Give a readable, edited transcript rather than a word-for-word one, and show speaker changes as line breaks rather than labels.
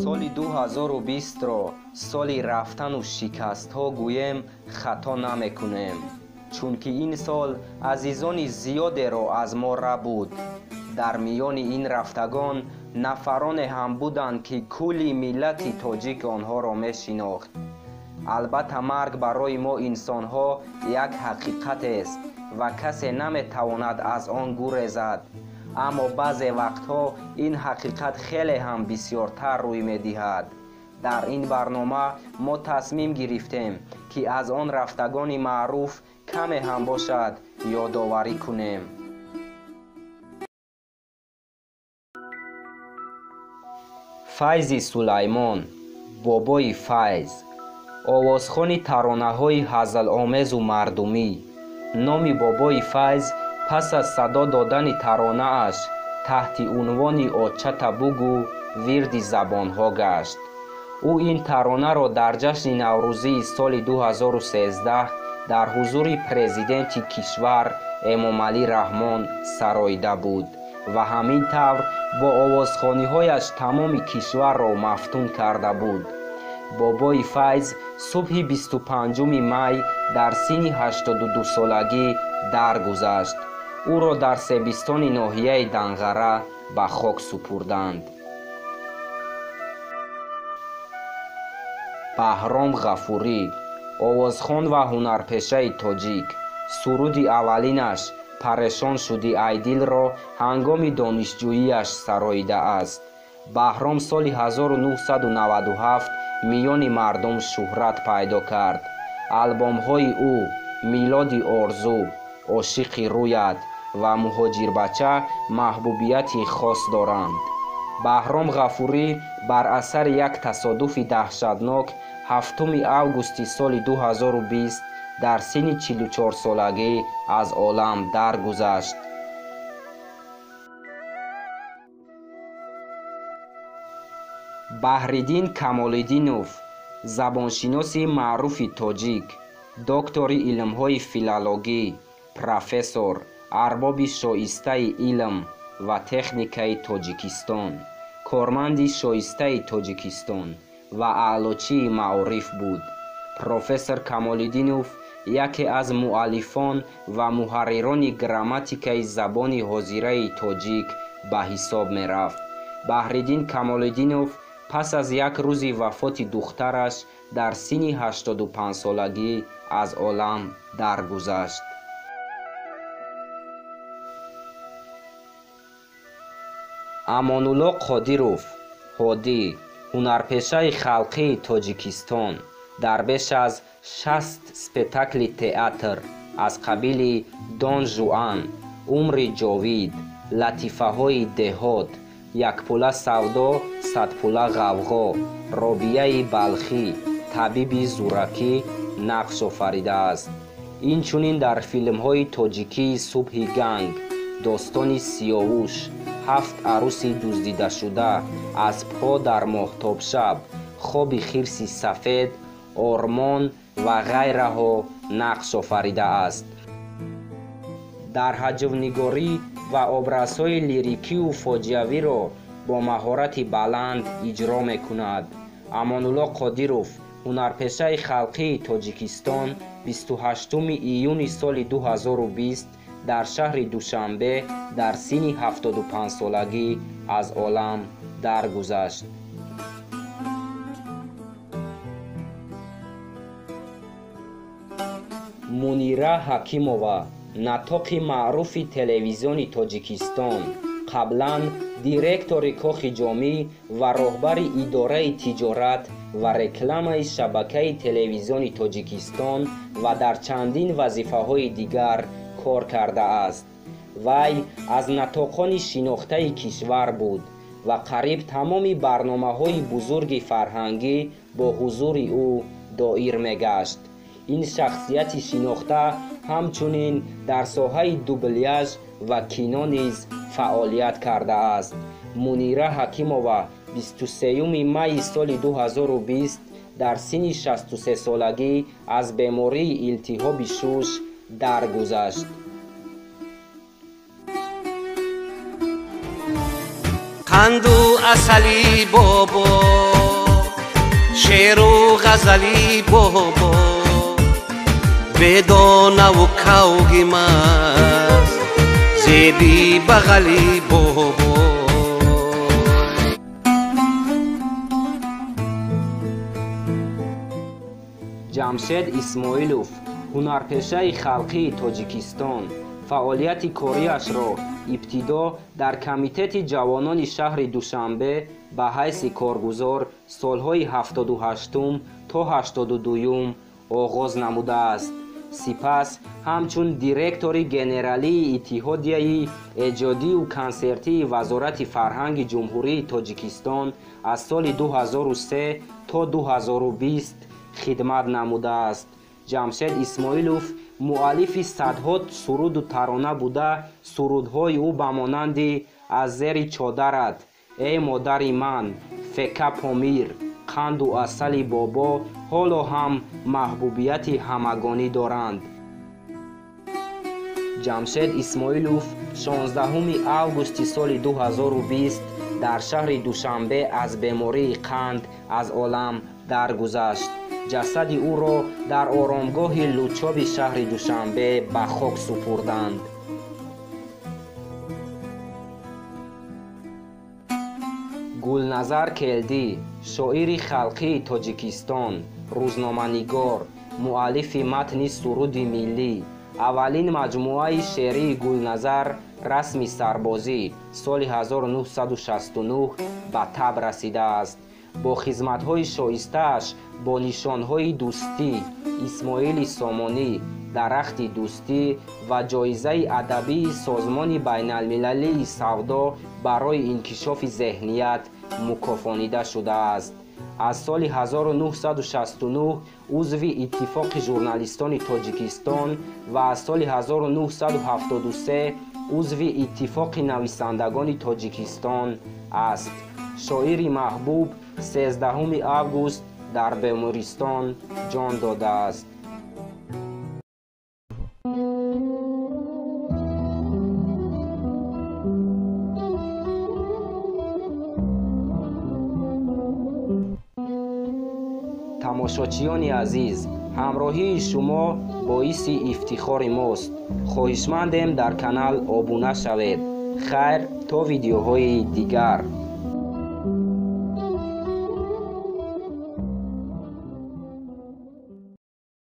Соли 2020-ро соли рафтану шикастҳо гӯем хато намекунем, чунки ин сол азизони зиёдеро аз мо рабуд. Дар миёни ин рафтагон нафароне ҳам буданд, ки кулли миллати тоҷик онҳоро мешинохт. Албатта, марг барои мо инсонҳо як ҳақиқатест ва касе наметавонад аз он гурезад. Аммо баъзе вақтҳо ин ҳақиқат хеле ҳам бисёртар рӯй медиҳад. Дар ин барнома мо тасмим гирифтем, ки аз он рафтагони маъруф каме ҳам бошад ёдоварӣ кунем. Файзи Сулаймон, бобои Файз, овозхони таронаҳои ҳазломезу мардумӣ. Номи бобои Файз пас аз садо додани таронааш таҳти унвони «Очата бугӯ» вирди забонҳо гашт. Ӯ ин таронаро дар ҷашни наврӯзии соли 2013 дар ҳузури президенти кишвар Эмомалӣ Раҳмон сароида буд ва ҳамин тавр бо овозхониҳояш тамоми кишварро мафтун карда буд. Бобои Файз субҳи 25 май дар синни 82-солагӣ даргузашт. Ӯро дар Себистони ноҳияи Данғара ба хок супурданд. Баҳром Ғафурӣ, овозхон ва ҳунарпешаи тоҷик, суруди аввалинаш «Парешон шуди айдилро» ҳангоми донишҷӯияш сароидааст. Баҳром соли 1997 миёни мардум шӯҳрат пайдо кард. Албомҳои ӯ «Милоди орзу», «Ошиқи рӯят» ва «Муҳоҷирбача» маҳбубияти хос доранд. Баҳром Ғафурӣ бар асари як тасодуфи даҳшатнок 7 августи соли 2020 дар синни 44-солагӣ аз олам даргузашт. Баҳриддин Камолиддинов, забоншиноси маъруфи тоҷик, доктори илмҳои филологӣ, профессор, арбоби шоистаи илм ва техникаи Тоҷикистон, корманди шоистаи Тоҷикистон ва аълочии маориф буд. Профессор Камолиддинов яке аз муаллифон ва муҳаррирони грамматикаи забони ҳозираи тоҷик ба ҳисоб мерафт. Баҳриддин Камолиддинов пас аз як рӯзи вафоти духтараш дар синни 85-солагӣ аз олам даргузашт. Амонулло Қодиров, ҳодӣ, ҳунарпешаи халқии Тоҷикистон, дар беш аз 60 спектакли театр аз қабили «Дон Жуан», «Умри ҷовид», «Латифаҳои деҳот», «Якпула савдо, садпула ғавғо», «Робияи Балхӣ», «Табиби зӯракӣ» нақш офаридааст. Инчунин дар филмҳои тоҷикии «Субҳи ганг», «Достони Сиёвуш», «Ҳафт арӯси дуздидашуда», «Аспҳо дар моҳтобшаб», «Хоби хирси сафед», «Ормон» ва ғайраҳо нақш офаридааст. Дар ҳаҷвнигорӣ ва образҳои лирикию фоҷиавиро бо маҳорати баланд иҷро мекунад. Амонулло Қодиров, ҳунарпешаи халқии Тоҷикистон, 28 июни соли 2020 дар шаҳри Душанбе дар синни 75-солагӣ аз олам даргузашт. Мунира Ҳакимова, натоқи маъруфи телевизиони Тоҷикистон, қаблан директори Кохи Ҷомӣ ва роҳбари идораи тиҷорат ва рекламаи шабакаи телевизиони Тоҷикистон ва дар чандин вазифаҳои дигар кор кардааст. Вай аз натоқони шинохтаи кишвар буд ва қариб тамоми барномаҳои бузурги фарҳангӣ бо ҳузури ӯ доир мегашт. Ин шахсияти шинохта ҳамчунин дар соҳаи дубляж ва кино низ фаъолият кардааст. Мунира Ҳакимова 23 майи соли 2020 дар синни 63-солагӣ аз бемории илтиҳоби шуш даргузашт.
Қанду асали бобо, шеру ғазали бобо, бедонаву кавгимаст зеби бағали бобо.
Ҷамшед Исмоилов, ҳунарпешаи халқии Тоҷикистон, фаъолияти кориашро ибтидо дар Комитети ҷавонони шаҳри Душанбе ба ҳайси коргузор солҳои 78 то 82 оғоз намудааст. Сипас ҳамчун директори генералии Иттиҳодияи эҷодию консертии Вазорати фарҳанги Ҷумҳурии Тоҷикистон аз соли 2003 то 2020 хидмат намудааст. Ҷамшед Исмоилов муаллифи садҳо суруду тарона буда, сурудҳои ӯ ба монанди «Аз зери чодарат», «Эй модари ман», «Фека Помир», «Қанду асали бобо» ҳоло ҳам маҳбубияти ҳамагонӣ доранд. Ҷамшед Исмоилов 16 августи соли 2020 дар шаҳри Душанбе аз бемории қанд аз олам даргузашт. Ҷасади ӯро дар оромгоҳи Лучоби шаҳри Душанбе ба хок супурданд. Гулназар Келдӣ, шоири халқии Тоҷикистон, рӯзноманигор, муаллифи матни суруди миллӣ, аввалин маҷмӯаи шеърии Гулназар «Расми сарбозӣ» соли 1969 ба таб расидааст. Бо хизматҳои шоистааш бо нишонҳои дӯстӣ, Исмоили Сомонӣ, дарахти дӯстӣ ва ҷоизаи адабии Созмони байналмилалии савдо барои инкишофи зеҳният мукофонида шудааст. Аз соли 1969 узви Иттифоқи журналистони Тоҷикистон ва аз соли 1973 узви Иттифоқи нависандагони Тоҷикистон аст. Шоири маҳбуб 13 август дар бемористон ҷон додааст. Тамошочиёни азиз, ҳамроҳии шумо боиси ифтихори мост. Хоҳишмандем дар канал обуна шавед. Хайр, то видеоҳои дигар.